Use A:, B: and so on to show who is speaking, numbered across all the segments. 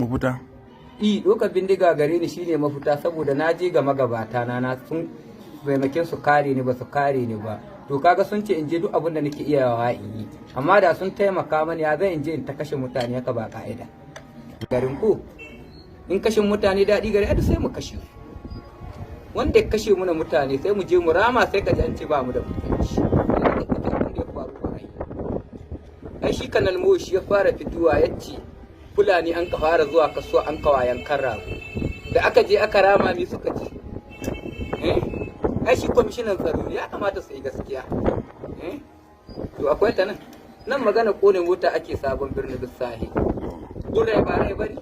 A: mafita?
B: I, ɗaukar bindiga gare ni shine mafita, saboda na je ga magabata na, na sun maimakin su kare ni, ba su kare ni ba. To kaga sun ce in je duk abin da nake iyawa in yi, amma da sun taimaka mani, ya zan in je in ta kashe mutane haka ba ka'ida garin ku? In kashin mutane daɗi gari, ai sai mu kashe su. Wanda ya kashe muna mutane, sai mu je mu rama, sai ka ji an ce ba mu da mutunci. Abin da ya faru ba ai shi Kanal Mo shi ya fara fitowa ya ce Fulani an ka fara zuwa kaso an kawa yankan rago. Da aka je aka rama, mi suka ci? Ai shi kwamishinan tsaro ya kamata su yi gaskiya. To akwai ta nan nan magana kone mota ake Sabon Birni duk sahi dole ba rai bari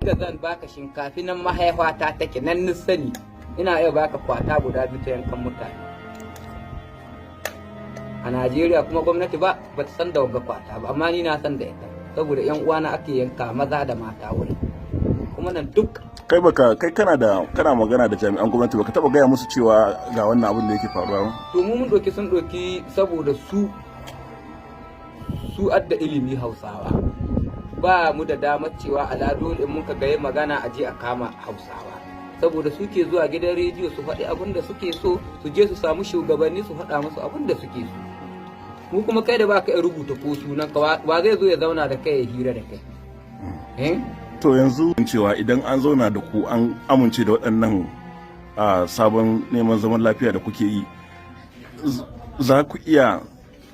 B: ga zan baka shinkafi nan mahaifata take nan ni sani ina iya baka kwata guda biyu ta yankan mutane a Najeriya, kuma gwamnati ba ba ta san da wagga kwata ba, amma ni na san da ita, saboda yan uwana ake yanka maza da mata wurin, kuma nan duk.
A: Kai baka kai kana da kana magana da jami'an gwamnati, baka taba gaya musu cewa ga wannan abin da yake faruwa ba?
B: To mu mun ɗauki, sun ɗauki saboda su adda ilimi. Hausawa ba mu da damar cewa ala dole in muka ga magana a je a kama Hausawa, saboda suke zuwa gidan rediyo su faɗi abin da suke so, su je su samu shugabanni su faɗa musu abin da suke so. Mu kuma, kai da baka iya rubuta ko sunan ka, wa zai zo ya zauna da kai ya hira da kai, eh?
A: To yanzu cewa idan an zauna da ku, an amince da waɗannan sabon neman zaman lafiya da kuke yi, za ku iya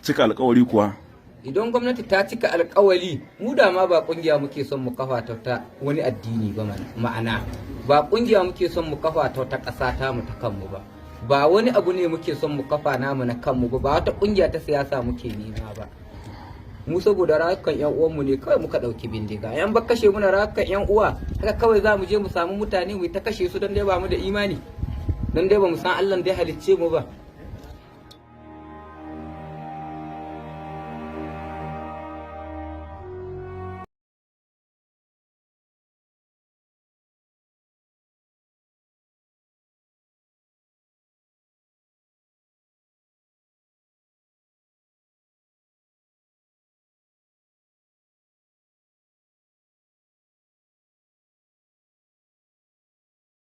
A: cika alkawari kuwa?
B: Idan gwamnati ta cika alkawali, mu da ma ba kungiya muke son mu kafa ta wani addini ba, ma'ana ba kungiya muke son mu kafa ta ƙasa ta mu ta kanmu ba, ba wani abu ne muke son mu kafa namu na kanmu ba, ba wata kungiya ta siyasa muke nema ba. Mu saboda rayukan yan uwanmu ne kawai muka ɗauki bindiga. Yan ba kashe muna rayukan yan uwa, haka kawai za mu je mu samu mutane mu ta kashe su don dai ba mu da imani, don dai ba mu san Allah da ya halicce mu ba?